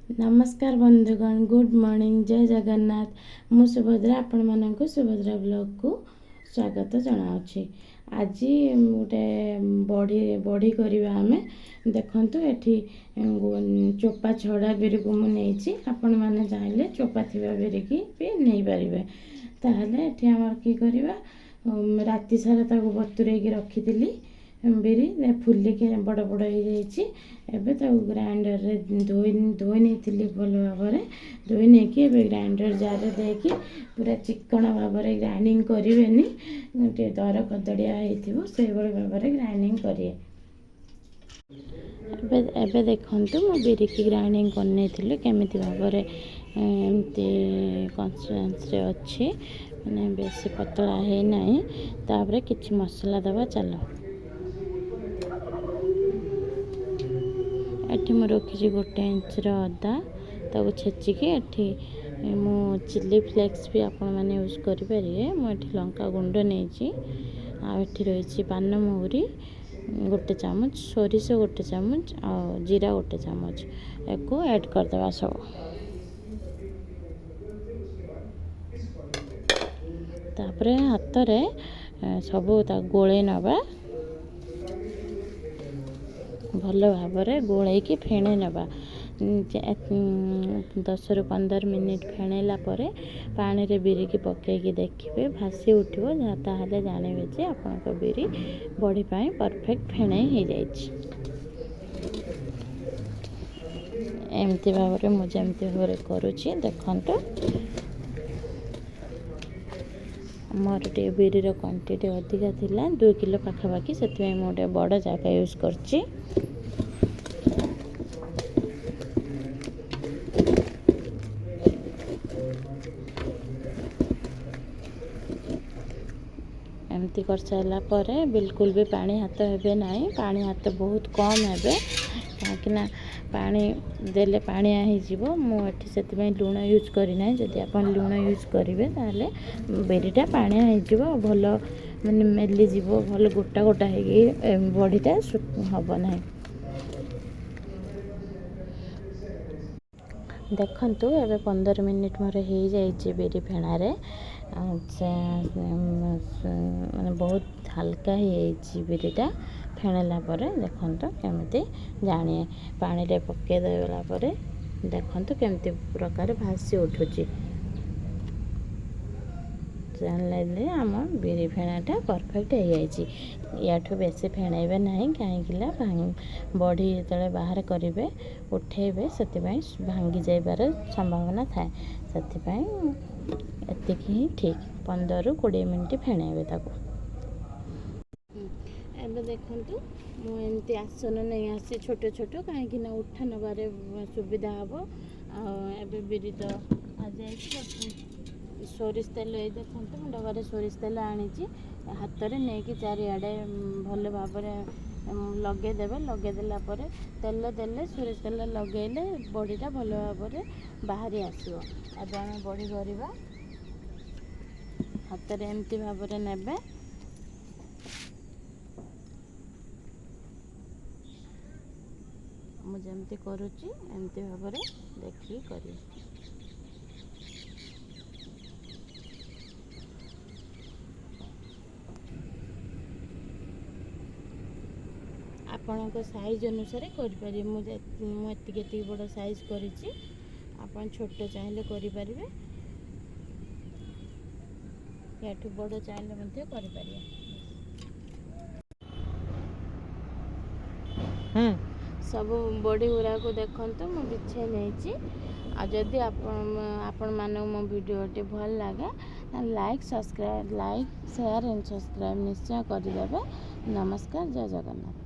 ନମସ୍କାର ବନ୍ଧୁଗଣ, good morning, ଜୟ ଜଗନ୍ନାଥ। ମୁଁ ସୁଭଦ୍ରା, ଆପଣମାନଙ୍କୁ ସୁଭଦ୍ରା ବ୍ଲଗ୍କୁ ସ୍ୱାଗତ ଜଣାଉଛି। ଆଜି ଗୋଟେ ବଢ଼ି ବଢ଼ି କରିବା ଆମେ। ଦେଖନ୍ତୁ, ଏଠି ଚୋପା ଛଡ଼ା ବିରିକୁ ମୁଁ ନେଇଛି। ଆପଣମାନେ ଚାହିଁଲେ ଚୋପା ଥିବା ବିରିକି ବି ନେଇପାରିବେ। ତାହେଲେ ଏଠି ଆମର କି କରିବା? ରାତି ସାରା ତାକୁ ବତୁରେଇକି ରଖିଥିଲି। ବିରି ଫୁଲିକି ବଡ଼ ବଡ଼ ହେଇଯାଇଛି। ଏବେ ତାକୁ ଗ୍ରାଇଣ୍ଡରରେ ଧୋଇ ଧୋଇ ନେଇଥିଲି। ଭଲ ଭାବରେ ଧୋଇ ନେଇକି ଏବେ ଗ୍ରାଇଣ୍ଡର ଜାରରେ ଦେଇକି ପୁରା ଚିକ୍କଣ ଭାବରେ ଗ୍ରାଇଣ୍ଡିଙ୍ଗ କରିବେନି, ଟିକେ ଦର ଖଦଡ଼ିଆ ହେଇଥିବ, ସେଇଭଳି ଭାବରେ ଗ୍ରାଇଣ୍ଡିଙ୍ଗ କରିବେ। ଏବେ ଏବେ ଦେଖନ୍ତୁ, ମୁଁ ବିରିକି ଗ୍ରାଇଣ୍ଡିଙ୍ଗ କରିନେଇଥିଲି। କେମିତି ଭାବରେ ଏମିତି କନସିଷ୍ଟାନ୍ସିରେ ଅଛି, ମାନେ ବେଶୀ ପତଳା ହେଇନାହିଁ। ତାପରେ କିଛି ମସଲା ଦେବା। ଚାଲ, ଏଠି ମୁଁ ରଖିଛି 1 ଇଞ୍ଚର ଅଦା, ତାକୁ ଛେଚିକି। ଏଠି ମୁଁ ଚିଲି ଫ୍ଲେକ୍ସ ବି ଆପଣମାନେ ୟୁଜ୍ କରିପାରିବେ। ମୁଁ ଏଠି ଲଙ୍କା ଗୁଣ୍ଡ ନେଇଛି। ଆଉ ଏଠି ରହିଛି ପାନ ମହୁରି 1 ଚାମଚ, ସୋରିଷ 1 ଚାମଚ ଆଉ ଜିରା 1 ଚାମଚ। ୟାକୁ ଆଡ଼୍ କରିଦେବା ସବୁ। ତାପରେ ହାତରେ ସବୁ ତାକୁ ଗୋଳେଇ ନେବା। ଭଲ ଭାବରେ ଗୋଳେଇକି ଫେଣେଇ ନେବା। 10ରୁ 15 ମିନିଟ୍ ଫେଣେଇଲା ପରେ ପାଣିରେ ବିରିକି ପକାଇକି ଦେଖିବେ, ଭାସି ଉଠିବ। ତାହେଲେ ଜାଣିବେ ଯେ ଆପଣଙ୍କ ବିରି ବଢ଼ି ପାଇଁ ପରଫେକ୍ଟ ଫେଣେଇ ହେଇଯାଇଛି। ଏମିତି ଭାବରେ ମୁଁ ଯେମିତି ଭାବରେ କରୁଛି, ଦେଖନ୍ତୁ। ମୋର ଟିକେ ବିରିର କ୍ୱାଣ୍ଟିଟି ଅଧିକା ଥିଲା, 2 କିଲୋ ପାଖାପାଖି, ସେଥିପାଇଁ ମୁଁ ଗୋଟେ ବଡ଼ ଜାଗା ୟୁଜ୍ କରିଛି। ଏମିତି କରିସାରିଲା ପରେ ବିଲକୁଲ ବି ପାଣି ହାତ ହେବେ ନାହିଁ। ପାଣି ହାତ ବହୁତ କମ୍ ହେବେ, କାହିଁକିନା ପାଣି ଦେଲେ ପାଣିଆ ହେଇଯିବ। ମୁଁ ଏଠି ସେଥିପାଇଁ ଲୁଣ ୟୁଜ୍ କରିନାହିଁ। ଯଦି ଆପଣ ଲୁଣ ୟୁଜ୍ କରିବେ, ତାହେଲେ ବିରିଟା ପାଣିଆ ହେଇଯିବ, ଭଲ ମାନେ ମେଲିଯିବ, ଭଲ ଗୋଟା ଗୋଟା ହେଇକି ବଢ଼ିଟା ହେବ ନାହିଁ। ଦେଖନ୍ତୁ, ଏବେ 15 ମିନିଟ୍ ମୋର ହେଇଯାଇଛି ବିରି ଫେଣାରେ। ସେ ମାନେ ବହୁତ ହାଲକା ହେଇଯାଇଛି ବିରିଟା ଫେଣିଲା ପରେ। ଦେଖନ୍ତୁ କେମିତି ଜାଣିଏ, ପାଣିରେ ପକାଇ ଦେଲା ପରେ ଦେଖନ୍ତୁ କେମିତି ପ୍ରକାର ଭାସି ଉଠୁଛି। ଜାଣିଲେ ଆମ ବିରି ଫେଣାଟା ପରଫେକ୍ଟ ହେଇଯାଇଛି। ୟାଠୁ ବେଶୀ ଫେଣେଇବେ ନାହିଁ, କାହିଁକିନା ବଢ଼ି ଯେତେବେଳେ ବାହାର କରିବେ, ଉଠେଇବେ, ସେଥିପାଇଁ ଭାଙ୍ଗି ଯାଇବାର ସମ୍ଭାବନା ଥାଏ। ସେଥିପାଇଁ ଏତିକି ହିଁ ଠିକ୍। 15ରୁ 20 ମିନିଟ୍ ଫେଣେଇବେ ତାକୁ। ଏବେ ଦେଖନ୍ତୁ, ମୁଁ ଏମିତି ଆସନ ନେଇ ଆସିଛି ଛୋଟ ଛୋଟ, କାହିଁକି ନା ଉଠା ନେବାରେ ସୁବିଧା ହେବ। ଆଉ ଏବେ ବିରି ତ ଯାଇଛି। ସୋରିଷ ତେଲ, ଏଇ ଦେଖନ୍ତୁ, ମୁଁ ଡବାରେ ସୋରିଷ ତେଲ ଆଣିଛି। ହାତରେ ନେଇକି ଚାରିଆଡ଼େ ଭଲ ଭାବରେ ଲଗେଇଦେବେ। ଲଗେଇଦେଲା ପରେ ତେଲ ଦେଲେ, ସୋରିଷ ତେଲ ଲଗେଇଲେ ବଡ଼ିଟା ଭଲ ଭାବରେ ବାହାରି ଆସିବ। ଏବେ ଆମେ ବଡ଼ି କରିବା। ହାତରେ ଏମିତି ଭାବରେ ନେବେ। ମୁଁ ଯେମିତି କରୁଛି, ଏମିତି ଭାବରେ ଦେଖିକି କରିବେ। ଆପଣଙ୍କ ସାଇଜ୍ ଅନୁସାରେ କରିପାରିବେ। ମୁଁ ଏତିକି ଏତିକି ବଡ଼ ସାଇଜ୍ କରିଛି। ଆପଣ ଛୋଟ ଚାହିଁଲେ କରିପାରିବେ, ୟାଠୁ ବଡ଼ ଚାହିଁଲେ ମଧ୍ୟ କରିପାରିବେ। ସବୁ ବଡ଼ି ଗୁଡ଼ାକୁ ଦେଖନ୍ତୁ, ମୁଁ ବିଛେଇ ନେଇଛି। ଆଉ ଯଦି ଆପଣ ଆପଣମାନଙ୍କୁ ମୋ ଭିଡ଼ିଓଟି ଭଲ ଲାଗେ, like, subscribe, like, share and subscribe ନିଶ୍ଚୟ କରିଦେବେ। ନମସ୍କାର, ଜୟ ଜଗନ୍ନାଥ।